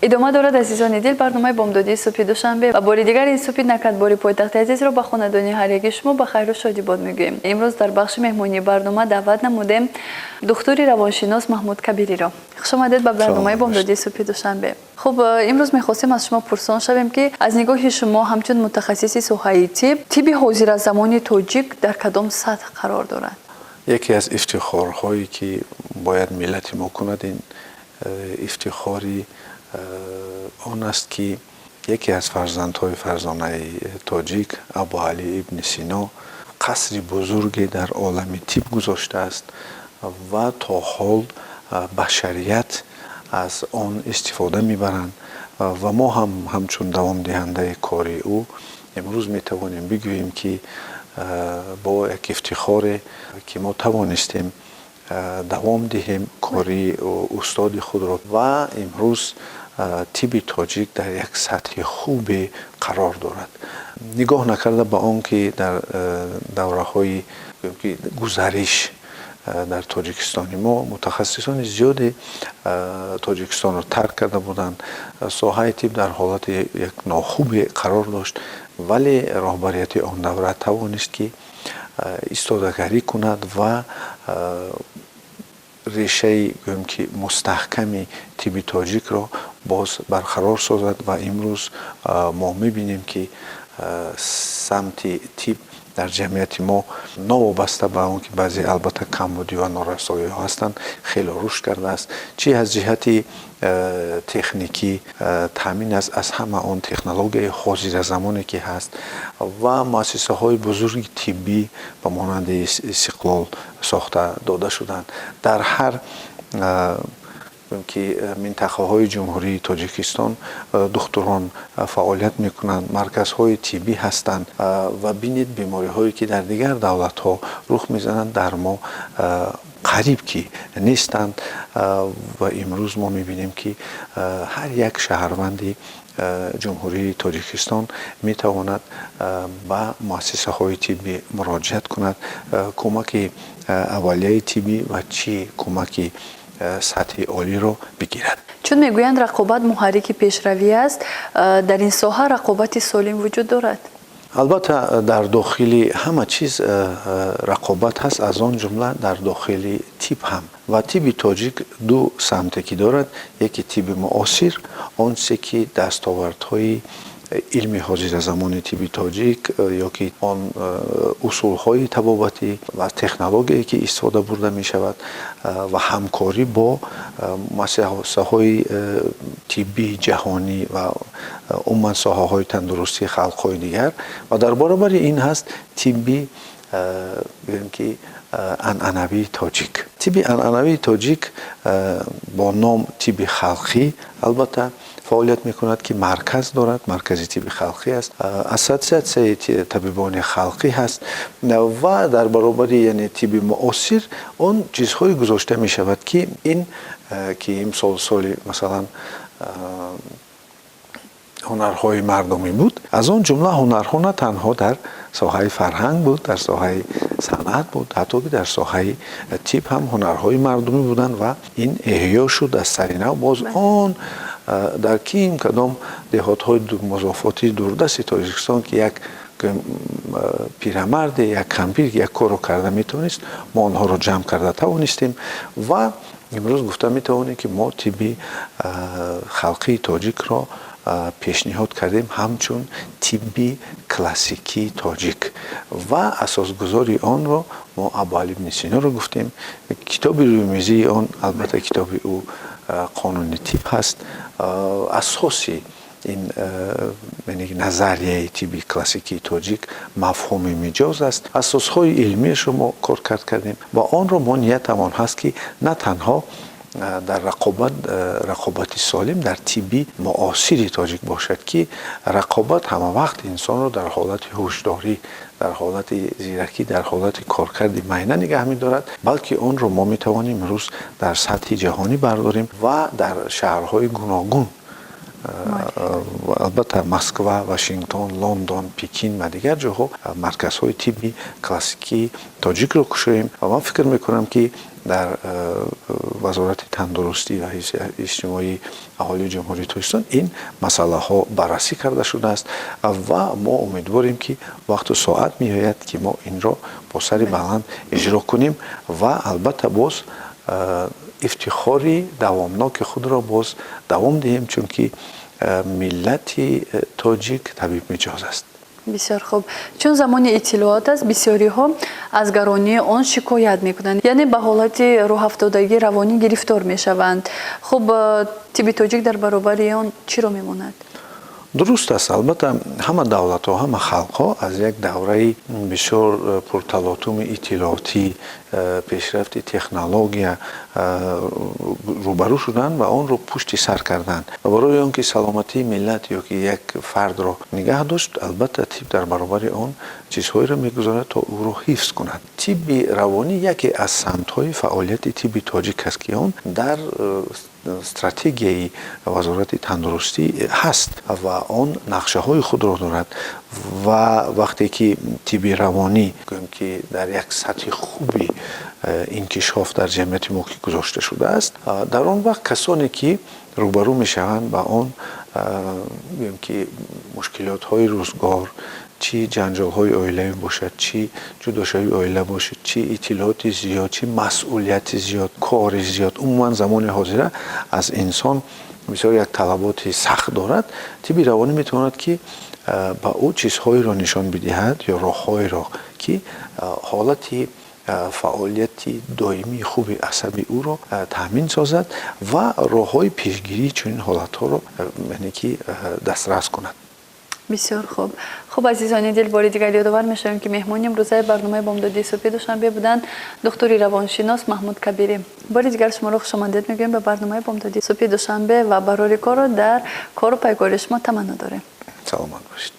Идома дорад, азизони дил, барномаи бомдодии субҳи душанбе ва бори дигар ин субҳи накатбори пойтахти азизро ба хонадони ҳар яки шумо ба хайру шодибод мегӯем. Имрӯз дар бахши меҳмонии барнома даъват намудем духтури равоншинос Маҳмуд Кабириро. Хушомадед ба барномаи бомдодии субҳи душанбе. Хуб, имрӯз мехостем аз шумо пурсон шавем, ки аз нигоҳи шумо ҳамчун мутахассиси соҳаи тиб, тиби ҳозиразамони тоҷик дар кадом сатҳ қарор дорад? Яке аз ифтихорҳое, ки бояд миллати мо кунад, ин ифтихори он аст, ки яке аз фарзандҳои фарзонаи тоҷик, Абуалӣ ибни Сино, қасри бузурге дар олами тиб гузоштааст ва то ҳол башарият аз он истифода мебаранд. Ва мо ҳам ҳамчун давомдиҳандаи кори ӯ имрӯз метавонем бигӯем, ки бо як ифтихоре, ки мо тавонистем давом диҳем кори устоди худро ва имрӯз тиби тоҷик дар як сатҳи хубе қарор дорад. Нигоҳ накарда ба он ки дар давраҳои гузариш дар Тоҷикистони мо мутахассисони зиёде Тоҷикистонро тарк карда буданд, соҳаи тиб дар ҳолати як нохубе қарор дошт, вале роҳбарияти он давра тавонист, ки истодагарӣ кунад ва решаи, гӯем ки, мустаҳками тиби тоҷикро боз барқарор созад. Ва имрӯз мо мебинем, ки самти тиб дар ҷамъияти мо, новобаста ба он ки баъзе, албатта, камбудӣ ва норасоиҳо ҳастанд, хеле рушд кардааст. Чӣ аз ҷиҳати техникӣ таъмин аст аз ҳама он технологияи ҳозиразамоне, ки ҳаст, ва муассисаҳои бузурги тиббӣ ба монанди Истиқлол сохта дода шуданд. Дар ҳар ки минтақаҳои Ҷумҳурии Тоҷикистон духтурон фаъолият мекунанд, марказҳои тиббӣ ҳастанд. Ва бинед, бемориҳое, ки дар дигар давлатҳо рух мезананд, дар мо қариб ки нестанд. Ва имрӯз мо мебинем, ки ҳар як шаҳрванди Ҷумҳурии Тоҷикистон метавонад ба муассисаҳои тиббӣ муроҷиат кунад, кӯмаки аввалияи тиббӣ ва чӣ кӯмаки сатҳи олиро бигирад. Чун мегӯянд, рақобат муҳаррики пешравӣ аст, дар ин соҳа рақобати солим вуҷуд дорад? Албатта, дар дохили ҳама чиз рақобат ҳаст, аз он ҷумла дар дохили тиб ҳам. Ва тиби тоҷик ду самте ки дорад: яке тиби муосир, он чизе ки дастовардҳои илми ҳозиразамони тиби тоҷик ё ки он усулҳои табобатӣ ва технологияе, ки истифода бурда мешавад, ва ҳамкорӣ бо муассисаҳои тиббии ҷаҳонӣ ва умуман соҳаҳои тандурустии халқҳои дигар. Ва дар баробари ин ҳаст тибби, гӯем ки, анъанавии тоҷик. Тиби анъанавии тоҷик бо ном тиби халқӣ, албатта, фаъолият мекунад, ки марказ дорад, маркази тиби халқӣ аст, ассотсиатсияи табибони халқӣ ҳаст. Ва дар баробари, яъне, тиби муосир он чизҳое гузошта мешавад, ки ин ки имсол соли, масалан, ҳунарҳои мардумӣ буд, аз он ҷумла ҳунарҳо на танҳо дар соҳаи фарҳанг буд, дар соҳаи санъат буд, ҳатто ки дар соҳаи тиб ҳам ҳунарҳои мардумӣ буданд. Ва ин эҳё шуд аз сари нав боз. Он дар ким кадом деҳотҳои музофотии дурдасти Тоҷикистон, ки як пирамарде, як кампир як корро карда метавонист, мо онҳоро ҷамъ карда тавонистем. Ва имрӯз гуфта метавонем, ки мо тибби халқии тоҷикро пешниҳод кардем ҳамчун тибби классикии тоҷик ва асосгузори онро мо Абуалӣ ибни Синоро гуфтем. Китоби рӯймизии он, албатта, китоби ӯ «Қонуни тиб» ҳаст. Асоси ин назарияи тибби классикии тоҷик мафҳуми миҷоз аст. Асосҳои илмиашро мо коркард кардем ва онро мо ниятамон ҳаст, ки на танҳо дар рақобат, рақобати солим дар тибби муосири тоҷик бошад, ки рақобат ҳама вақт инсонро дар ҳолати ҳушдорӣ, дар ҳолати зиракӣ, дар ҳолати коркарди майна нигаҳ медорад, балки онро мо метавонем имрӯз дар сатҳи ҷаҳонӣ бардорем ва дар шаҳрҳои гуногун, албатта, Москва, Вашингтон, Лондон, Пекин ва дигар ҷоҳо марказҳои тибби классикии тоҷикро кушоем. Ва ман фикр мекунам, ки Дар Вазорати тандурустӣ ва ҳифзи иҷтимоии аҳолии Ҷумҳурии Тоҷикистон ин масъалаҳо баррасӣ карда шудааст ва мо умедворем, ки вақту соат меояд, ки мо инро бо сари баланд иҷро кунем ва албатта боз ифтихори давомноки худро боз давом диҳем, чунки миллати тоҷик табибмиҷоз аст. Бисёр хуб. Чун замони иттилоот аст, бисёриҳо аз гаронии он шикоят мекунанд, яъне ба ҳолати рӯҳафтодагии равонӣ гирифтор мешаванд. Хуб, тибби тоҷик дар баробари он чиро мемонад? Дуруст аст, албатта, ҳама давлатҳо, ҳама халқҳо аз як давраи бисёр пурталотуми иттилоотӣ, пешрафти технология рӯбарӯ шуданд ва онро пушти сар карданд. Ва барои он ки саломатии миллат ё ки як фардро нигаҳ дошт, албатта, тиб дар баробари он чизҳоеро мегузорад, то ӯро ҳифз кунад. Тибби равонӣ яке аз самтҳои фаъолияти тибби тоҷик аст, ки он дар стратегияи Вазорати тандурустӣ ҳаст ва он нақшаҳои худро дорад. Ва вақте ки тибби равонӣ, гӯем ки, дар як сатҳи хуби инкишоф дар ҷамъияти мо ки гузошта шудааст, дар он вақт касоне ки рӯбарӯ мешаванд ба он, гӯем ки, мушкилотҳои рӯзгор, чӣ ҷанҷолҳои оилавӣ бошад, чӣ ҷудошавии оила бошад, чӣ иттилооти зиёд, чӣ масъулияти зиёд, кори зиёд, умуман замони ҳозира аз инсон бисёр як талаботи сахт дорад, тибби равонӣ метавонад, ки ба ӯ чизҳоеро нишон бидиҳад ё роҳҳоеро, ки ҳолати фаъолияти доимии хуби асаби ӯро таъмин созад ва роҳҳои пешгирии чунин ҳолатҳоро, яъне ки, дастрас кунад. Бисёр хуб. Хуб, азизони дил, бори дигар ёдовар мешавем, ки меҳмони имрӯзаи барномаи бомдодии субҳи Душанбе буданд духтури равоншинос Маҳмуд Кабирӣ. Бори дигар шуморо хушомадед мегӯем ба барномаи бомдодии субҳи Душанбе ва барори корро дар кору пайкори шумо таманно дорем. Саломат бошед.